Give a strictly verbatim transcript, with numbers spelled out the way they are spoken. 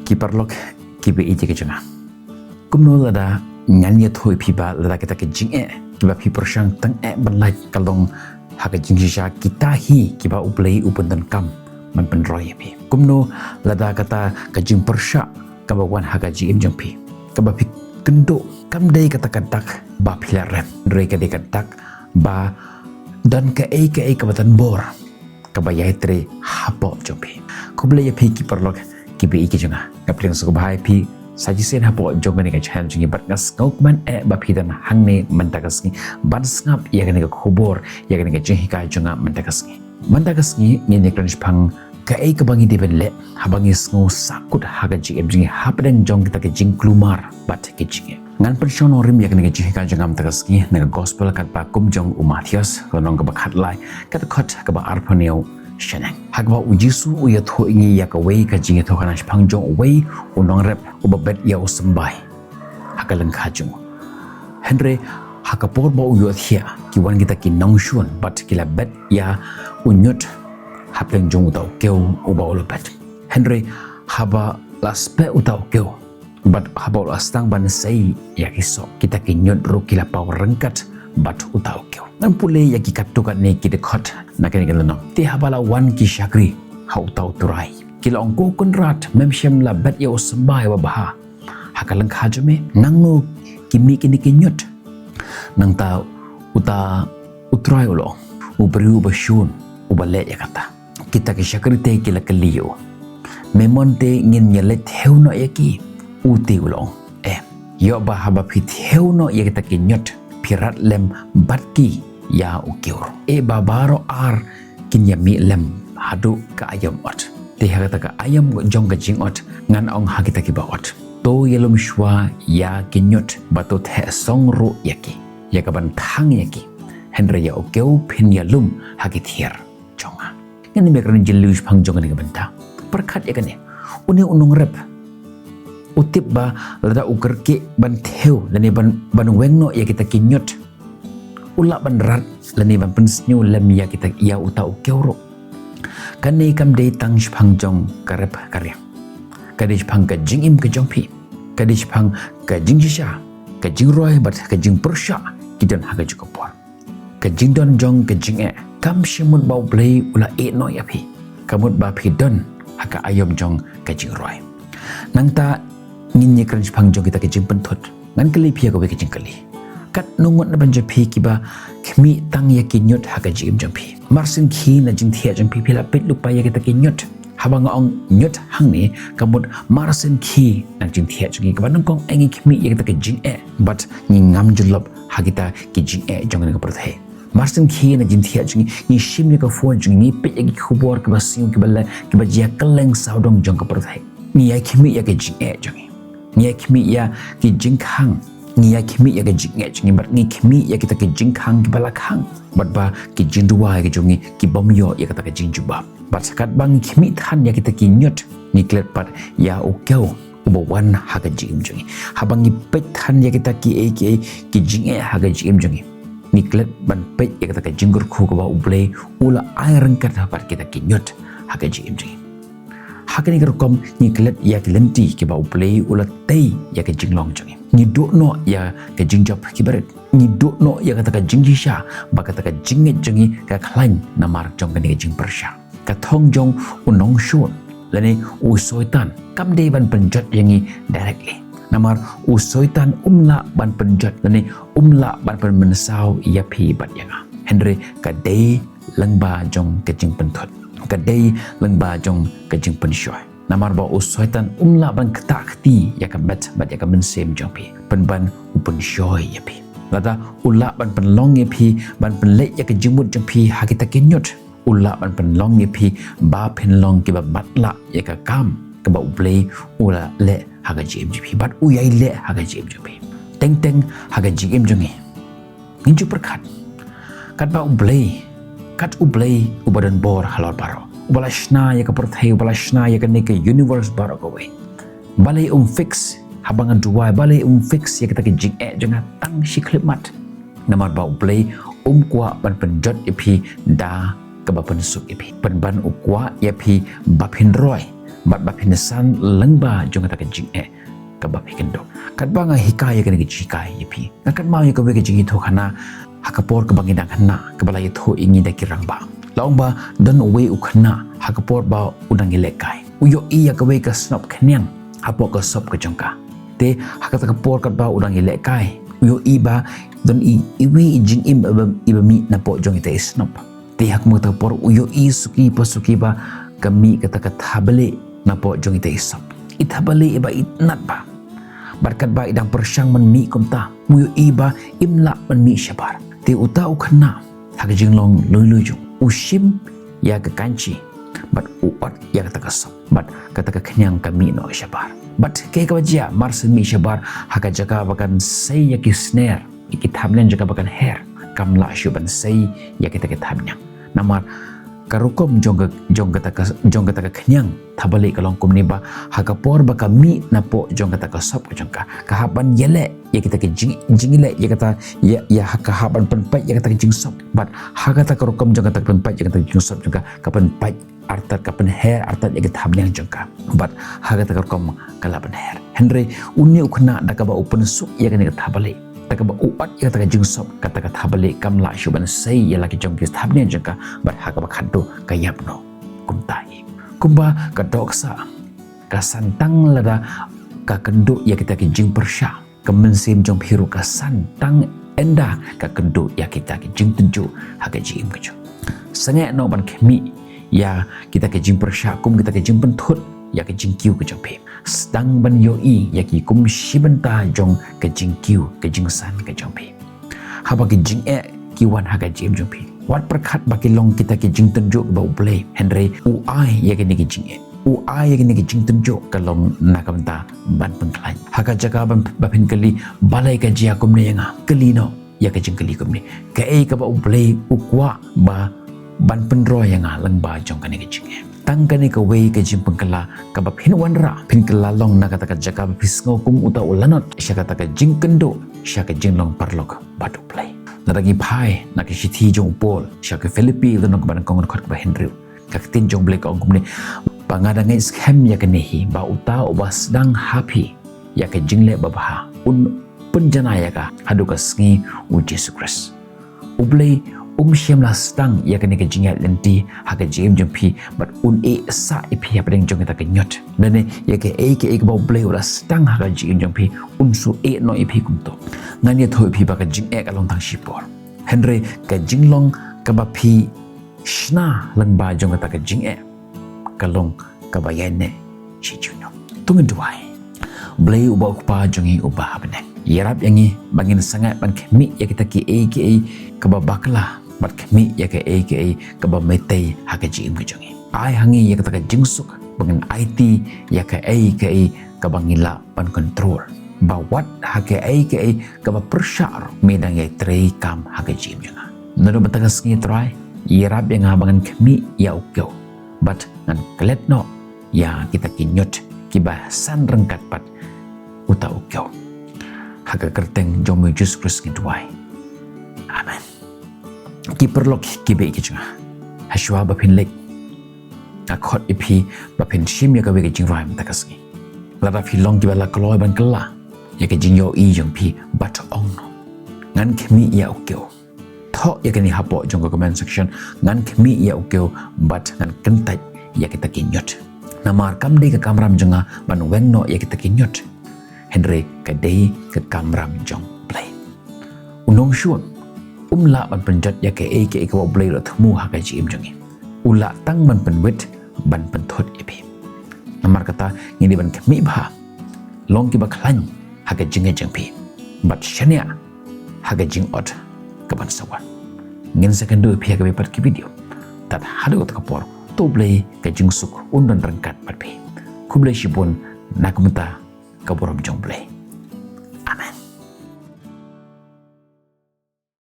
Ki paralok kiba ïeit ka jong nga. Kumno lada ngan ïathuh ïa phi ba lada kita ki jingeh kiba phi pyrshang tang eh ban lait ka long ha ka jingshisha kita hi kiba U Blei u pyndonkam ban pynroi ïa phi. Kumno lada kata ka jingpyrshah kaba wan ha ka jingim jong phi, kaba phi kynduh kam dei kata ka dak ba phi la rem, hynrei ka dei ka dak ba don kaei kaei kaba don bor kaba ïai trei hapoh jong phi. Khublei ïa phi ki paralok kiba ïeit ki jong nga. Nga pdiang sngewbha ïa phi sa shisien hapoh jong kane ka channel jong ngi bad nga sngewkmen eh ba phi don hangne mynta ka sngi ban sngap ïa kane ka khubor, ïa kane ka jinghikai jong nga mynta ka sngi. Mynta ka sngi ngin ïakren shaphang kaei kaba ngi dei ban leh haba ngi sngew sahkut ha ka jingim jong ngi hapdeng jong kita ki jingkulmar bad ki jingeh. Ngan pynshong nongrim ïa kane ka jinghikai jong nga mynta ka sngi na ka gospel katba kum jong u Mathaios, ka lynnong kaba khatlai, ka dkhot kaba arphew hynñiew shaneng. Ha kaba u Jisu u ïathuh ïa ngi ïa kawei ka jingïathuhkhana shaphang jong uwei u nongrep uba bet ïa u symbai ha ka lyngkha jong u. Hynrei ha ka por ba u ïohthiah, ki wan kita ki nongshun bad ki la bet ïa u ñiut hapdeng jong uta u kew uba u la bet. Hynrei haba la speh uta u kew bad haba u la sdang ban sei ïa ki soh, kita ki ñiut ruh ki la paw ryngkat bad uta u kew. Ngan pule ïa ki katto katne ki dkhot na kane ka lynnong. Te haba la wan ki shakri ha uta u trai, ki la ong, "Ko Kynrad, mem shym la bet ïa u symbai uba bha ha ka lyngkha jong me? Nangno ki mih kine ki ñiut?" Nangta uta u trai u la ong, "U briew uba shun uba leh ïa kata." Kita ki shakri te ki la kylli ïa u, "Me mon te ngin ïaleit thew noh ïa ki?" U te u la ong, "Em, ïoh ba haba phi thew noh ïa kita ki ñiut phi rat lem bad ki ïa u kew ruh. Eh ba baroh ar kin ïa mih lem haduh ka aïom ot. Te ha kata ka aïom jong ka jingot ngan ong ha kita kiba ot, to ïalum shuwa ïa ki ñiut, ba to theh song ruh ïa ki, ïa kaban thang ïa ki. Hynrei ïa u kew phin ïalum ha ki thiar jong nga." Ngin ïa kren jylliew shaphang jong kane ka bynta. Pyrkhat ïa kane. Une u nongrep u tip ba lada u kyrkieh ban thew lane ban, ban weng noh ïa kita ki ñiut, u lah ban rat lane ban pynsniew lem ïa kita, ïa uta u kew ruh. Kane kam dei tang shaphang jong ka rep ka riang. Ka dei shaphang ka jingim ka jong phi. Ka dei shaphang ka jingshisha, ka jingroi bad ka jingpyrshah ki don ha kajuh ka por. Ka jingdon jong ka jingeh kam shym mut ba U Blei u la ïeh noh ïa phi. Ka mut ba phi don ha ka aïom jong ka jingroi. Nangta ngin ïa kren shaphang jong kita ki jingpynthut. Ngan kylli phi ïa kawei ka jingkylli. Katno ngut na ban jong phi kiba khmih tang ïa ki ñiut ha ka jingim jong phi? Marsien khie na jingthiah jong phi phi la peit lypa ïa kita ki ñiut. Haba nga ong ñiut hangne ka mut marsien khie na jingthiah jong ngi, kaba nyngkong eh ngi khmih ïa kita ki jingeh bad ngi ngam jyllop ha kita ki jingeh jong kane ka pyrthei. Marsien khie na jingthiah jong ngi, ngi shim ïa ka phone jong ngi, ngi peit ïa ki khubor kiba sniew, kiba leh, kiba jia kylleng sawdong jong ka pyrthei. Ngi ïa khmih ïa ka jingeh jong ngi. Ngi ïa khmih ïa ki jingkhang. Ngi ïa khmih ïa ka jingeh jong ngi bad ngi khmih ïa kita ki jingkhang kiba la khang. Bad ba ki jingduwai ki jong ngi ki bym ïoh ïa kata ka jingjubab. Bad katba ngi khmih than ïa kita ki ñiut, ngi klet pat ïa u kew uba wan ha ka jingim jong ngi. Haba ngi peit than ïa kita kiei kiei ki jingeh ha ka jingim jong ngi, ngi klet ban peit ïa kata ka jingkyrkhu kaba U Blei u la ai ryngkat bad kita ki ñiut ha ka jingim jong ngi. Ha kane ka rukom ngi klet ïa ki lynti kiba U Blei u la tei ïa ka jinglong jong ngi. Ngi duh noh ïa ka jingjop kiba rit. Ngi duh noh ïa kata ka jingshisha ba kata ka jingngeit jong ngi ka khlaiñ namar jong kane ka jingpyrshah. Ka thong jong u nongshun lane u Soitan kam dei ban pynjot ïa ngi directly. Namar u Soitan um lah ban pynjot lane um lah ban pynmynsaw ïa phi bad ïa nga. Hynrei ka dei lyngba jong ka jingpynthut. Ka dei lyngba jong ka jingpynshoi. Namar ba u Soitan um lah ban ktah kti ïa ka met bad ïa ka mynsiem jong phi. Pynban u pynshoi ïa phi. Lada u lah ban pynlong ïa phi ban pynleit ïa ka jingmut jong phi ha kita ki ñiut, u lah ban pynlong ïa phi ba phin long kiba matlah ïa ka kam kaba U Blei u la leh ha ka jingim jong phi bad u ïai leh ha ka jingim jong phi. Teng teng ha ka jingim jong ngi, ngin ju pyrkhat, katba U Blei, kat U Blei uba don bor halor baroh, uba la shna ïa ka pyrthei, uba la shna ïa kane ka universe baroh kawei, balei um fix haba nga duwai, balei um fix ïa kita ki jingeh jong nga tang shi khyllipmat? Namar ba U Blei um kwah ban pynjot ïa phi da kaba pynsuk ïa phi. Pynban u kwah ïa phi ba phin roi, bad ba phin san lyngba jong kata ka jingeh kaba phi kynduh. Katba nga hikai ïa kane ka jinghikai ïa phi, nga kynmaw ïa kawei ka jingïathuhkhana ha ka por kaba ngi dang khynnah, kaba la ïathuh ïa ngi da ki rangbah. La ong ba don uwei u khynnah ha ka por ba u dang ïalehkai, u ïohi ïa kawei ka snoh khñiang hapoh ka sop ka jong ka. Te ha kata ka por katba u dang ïalehkai, u ïohi ba don i, iwei i jingim iba, iba mih napoh jong ita i snoh. Te ha kata ka por u ïohi suki pa suki ba ka mih kata ka thapbalieh napoh jong ita i sop. I thapbalieh iba itynnad bha. Bad katba i dang pyrshang ban mih kumta, u ïohi ba im lah ban mih shabar. Te uta u khynnah ha ka jinglong lui lui jong u, u shim ïa ka kanchi bad u ot ïa kata ka sop, bad kata ka khñiang ka mih noh shabar. Bad kaei kaba jia, mar shu mih shabar, ha ka jaka ba kan sei ïa ki sner, ïa ki thapniang jaka ba kan her, kam lah shuh ban sei ïa kita ki thapniang. Namar ka rukom jong ka, jong kata ka, jong kata ka khñiang thapbalieh ka long kumne ba ha ka por ba ka mih napoh jong kata ka sop ka jong ka, ka hap ban ïaleh ïa kita ki jing, jingïaleh ïa kata, ïa, ïa ha ka hap ban pynpait ïa kata ka jingsop. Bad ha kata ka rukom jong kata ka pynpait ïa kata ka jingsop jong ka, ka pynpait artat, ka pynher artat ïa ki thapniang jong ka. Bad ha kata ka rukom ka la pynher. Hynrei une u khynnah da kaba u pynsuk ïa kane ka thapbalieh, da kaba u ot ïa kata ka jingsop, kata ka thapbalieh kam lah shuh ban sei ïa la ki jong ki thapniang jong ka, bad ha kaba khatduh ka ïap noh kumta hi. Kumba ka dohkha ka san tang lada ka kynduh ïa kita ki jingpyrshah. Ka mynsiem jong phi ruh ka san tang ynda ka kynduh ïa kita ki jingtynjuh ha ka jingim ka jong. Sangeh noh ban khmih ïa kita ki jingpyrshah kum kita ki jingpynthut ïa ka jingkiew ka jong phi. Sdang ban ïohi ïa ki kum shi bynta jong ka jingkiew, ka jingsan ka jong phi. Haba ki jingeh ki wan ha ka jingim jong phi, wat pyrkhat ba ki long kita ki jingtynjuh ba U Blei, hynrei u ai ïa kine ki jingeh, u ai ïa kine ki jingtynjuh ka long na ka bynta ban pynkhlaiñ. Ha ka jaka ban, ba phin kylli, balei ka jia kumne ïa nga, kylli noh ïa ka jingkylli kumne: Kaei kaba U Blei u kwah ba ban pynroi ïa nga lyngba jong kane ka jingeh? Tang kane kawei ka jingpynkylla kaba phin wanrah, phin kylla long na kata ka jaka ba phi sngew kum uta u lanot sha kata ka jingkynduh sha ka jinglong paralok bad U Blei. Lada ngi phai na ka shithi jong u Paul sha ki Philippi, lynnong kaba nyngkong, dkhot kaba hynriew, ka ktien jong U Blei ka ong kumne: Ba nga da ngeit skhem ïa kane hi, ba uta uba sdang ha phi ïa ka jingleh babha un pynjanai ïa ka haduh ka sngi U Jisu Khrist. U Blei um shym la sdang ïa kane ka jingïaid lynti ha ka jingim jong phi bad un ïeh sah ïa phi hapdeng jong kata ka ñiut. Lane ïa kaei kaei kaba U Blei u la sdang ha ka jingim jong phi, un shu ïeh noh ïa phi kumto. Ngan ïathuh ïa phi ba ka jingeh ka long tang shipor, hynrei ka jinglong kaba phi shna lyngba jong kata ka jingeh ka long kaba ïaineh shi junom. To ngin duwai. Blei uba U Kpa jong ngi uba ha bneng, ïarap ïa ngi ba ngin sangeh ban khmih ïa kita kiei kiei kaba bakla bad khmih ïa kaei kaei kaba mei tei ha ka jingim ka jong ngi. Ai ha ngi ïa kata ka jingsuk ba ngin aiti ïa kaei kaei kaba ngi lah ban kontrol, ba wat ha kaei kaei kaba pyrshah ruh me dang ïai trei kam ha ka jingim jong nga. Naduh mynta ka sngi Trai, ïarap ïa nga ba ngan khmih ïa u kiew bad ngan klet noh ïa kita ki ñiut kiba san ryngkat bad uta u kiew. Ha ka kyrteng jong me Jisu Khrist ngi duwai. Amen. Ki paralok, ki baieit ki jong nga, hashwa ba phin leit, nga khot ïa phi ba phin shim ïa kawei ka jingrwai mynta ka sngi. Lada phi long kiba la kloi ban kylla ïa ka jingïohi jong phi, bad ong noh: Ngan khmih ïa u kiew. Thoh ïa kane hapoh jong ka comment section: Ngan khmih ïa u kiew bad ngan kyntait ïa kita ki ñiut. Namar kam dei ka kamram jong nga ban weng noh ïa kita ki ñiut, hynrei ka dei ka kamram jong U Blei. U nongshun um lah ban pynjot ïa kaei kaei kaba U Blei u la thmu ha ka jingim jong ngi. U lah tang ban pynwit, ban pynthut ïa phi. Namar kata, ngi dei ban khmih bha, long kiba khlaiñ ha ka jingngeit jong phi, bad shaniah ha ka jingot kaban sa wan. Ngin sa ïakynduh ïa phi ha kawei pat ka video. Tad haduh kata ka por, to U Blei ka jingsuk un don ryngkat bad phi. Khublei shibun, na ka bynta ka burom jong U Blei.